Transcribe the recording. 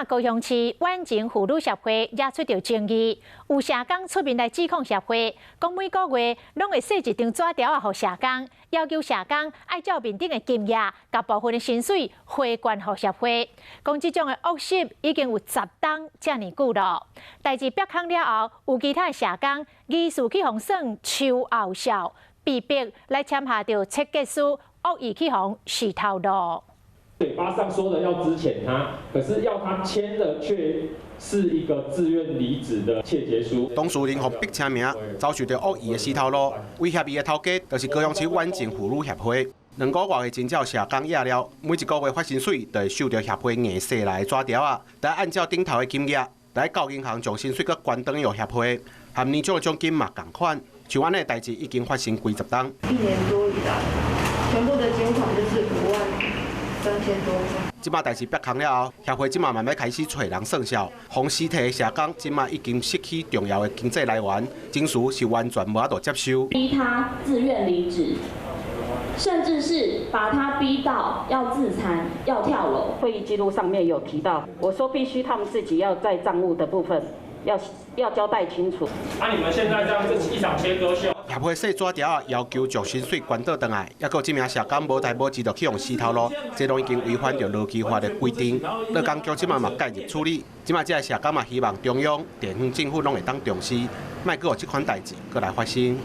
馬高雄市婉晴婦女協會惹出著爭議，有社工出面來指控協會，講每個月攏會寄一張紙條仔予社工，要求社工愛照面頂的金額，共部分的薪水回還予協會。講這種的惡習已經有10冬遮爾久囉。代誌曝光了後，有其他的社工疑似去予算樹後數，被逼來簽下著切結書，惡意去予洗頭路。嘴巴上說的要資遣他，可是要他簽的卻是一個自願離職的切結書。當事人予逼簽名，遭受著惡意的死頭路，威脅伊的頭家，就是高雄市婉晴婦女協會。2個外前才有社工約了，每一個月發薪水，就會收著協會硬寫來的紙條仔，得按照頂頭的金額，來到銀行將薪水閣還轉予協會，和年終的獎金嘛仝款。像按呢的代誌已經發生幾十冬。一年多以來，全部的金款就是5萬3000多塊。這馬代誌曝光了後，協會這馬慢慢開始揣人算數，予死體的社工，這馬已經失去重要的經濟來源，情緒是完全無法度接受。逼他自願離職，甚至是把他逼到要自殘、要跳樓。會議記錄上面有提到，我說必須他們自己要在賬務的部分要交代清楚。啊！你們現在這樣子一場切割秀。協會寄紙條仔要求將薪水還倒轉來，抑閣這名社工無代無誌就去予死頭路，這攏已經違反著勞基法的規定。勞工局這馬嘛介入處理，這馬這个社工嘛希望中央、地方政府攏會當重視，莫閣予這款代誌閣來發生。